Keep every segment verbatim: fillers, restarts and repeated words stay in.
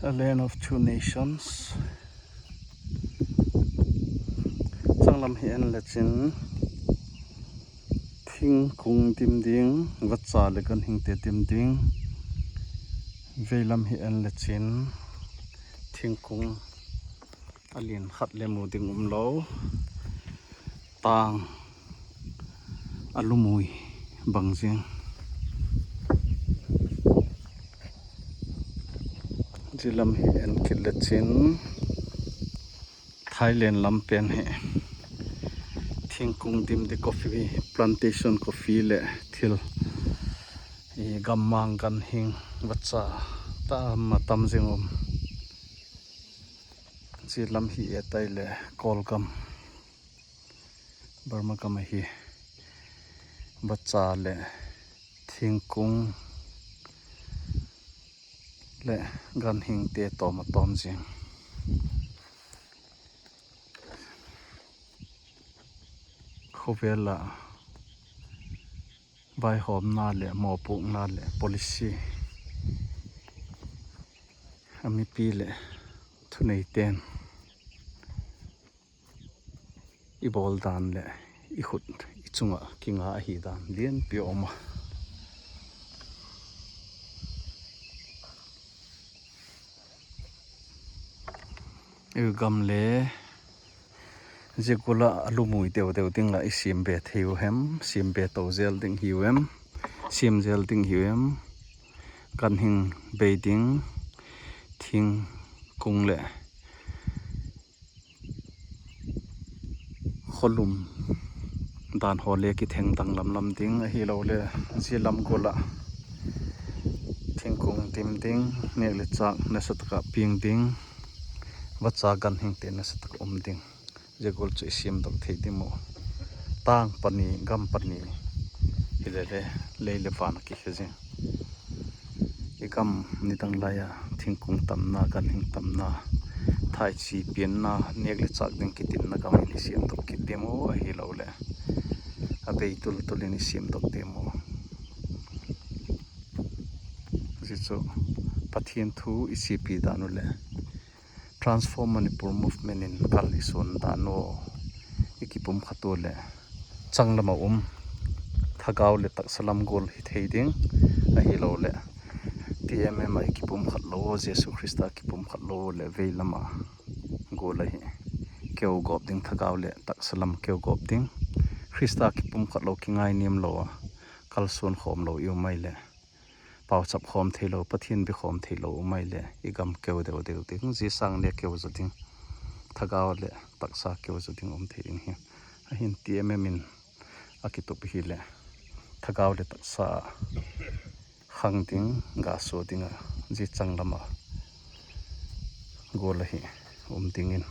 A land of two nations. Changlam hi en lechin thingkung dim ding, vacha leh ganhingte dim ding. Veilam hi en lechin thingkung a lian khat leng mu ding um lou. Tang a lumui bang zing. Zia lam hi en kit lechin Thailand lam pen hi thingkung dim di, coffee plantation, coffee leh thil, i gammang ganhing vacha tam a tam zing um. Zia lam hi et tai leh Kawlgam, Burma gam ahi, vacha leh thingkung leh ganhingte tawm a tawm zing. Khovel ah vaihawmna leh mawhpukna leh policy a mipi leh thuneiten i bawl dan leh i khut i chunga kinga ahi dan lianpi a om a. I gam leh zia gual a lumui deuhdeuh ding a i sim be thei uh em, sim be tou zel ding hi uh em, sim zel ding hi uh em, ganhing bei ding, thingkung leh kholum dan haw leng kitheng danglam lam ding, ahilou leh zia lam gual ah thingkung dim ding, nek leh chak nasatak a piang ding, vacha ganhingte nasatak a om ding. Zia gual chu i sim dok thei dim uh. Tang pani, gam pani hi leh leng lei leh van a kikhia zing. I gam nidang lai a thingkung tamna, ganhing tamna, thaichi pianna, nek leh chak ding kitinna gam in i sim dok kit dim uh, ahilou leh a bei tultul in i sim dok dim uh. Zia chu Pathian thu i sipi dan uh leh Transform Manipur Movement in kal i suan dan uh i kipumkhat uh leh changlam a um thagau leh taksa lam gual hi thei ding, ahilou leh T M M a i kipumkhat lou uh, Jesu Khrista kipumkhat lou uh leh veilam a gual ahi. Keu gawp ding, thagau leh taksa lam keu gawp ding. Khrista kipumkhat lou, kingainiam lou a kalsuan khawm lou i um mai leh, pauchap khawm theilou, Pathian bi khawm theilou um mai leh, i gam keu deuhdeuh ding, zia sang leng keu zaw ding, thagau leh taksa keu zaw ding om thei ding hi. Ahin T M M in a kitup hi leh, thagau leh taksa khang ding, gasuah ding a, zia changlam a gual ahi um ding in.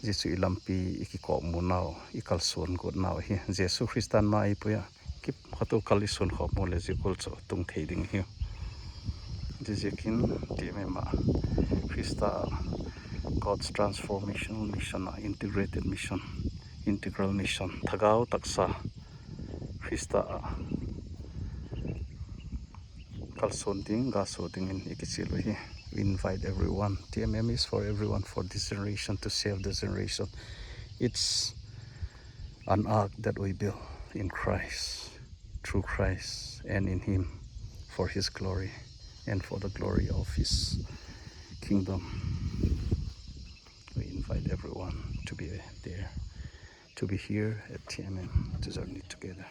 Zia chu i lampi, i kikawkmuna uh, i kalsuan gawtna uh hi. Jesu Khrista na i pui a kipumkhat uh kal i suan khawm uh leh zia gual chu tung thei ding hi. Ziaziakin T M M a, Khrista, God's transformational mission a, integrated mission, integral mission, thagau taksa Khrista a kalsuan ding, gasuah ding in i kichial uhi. We invite everyone. T M M is for everyone, for this generation, to save the generation. It's an ark that we build in Christ, through Christ, and in Him, for His glory, and for the glory of His kingdom. We invite everyone to be there, to be here at T M M, to journey together.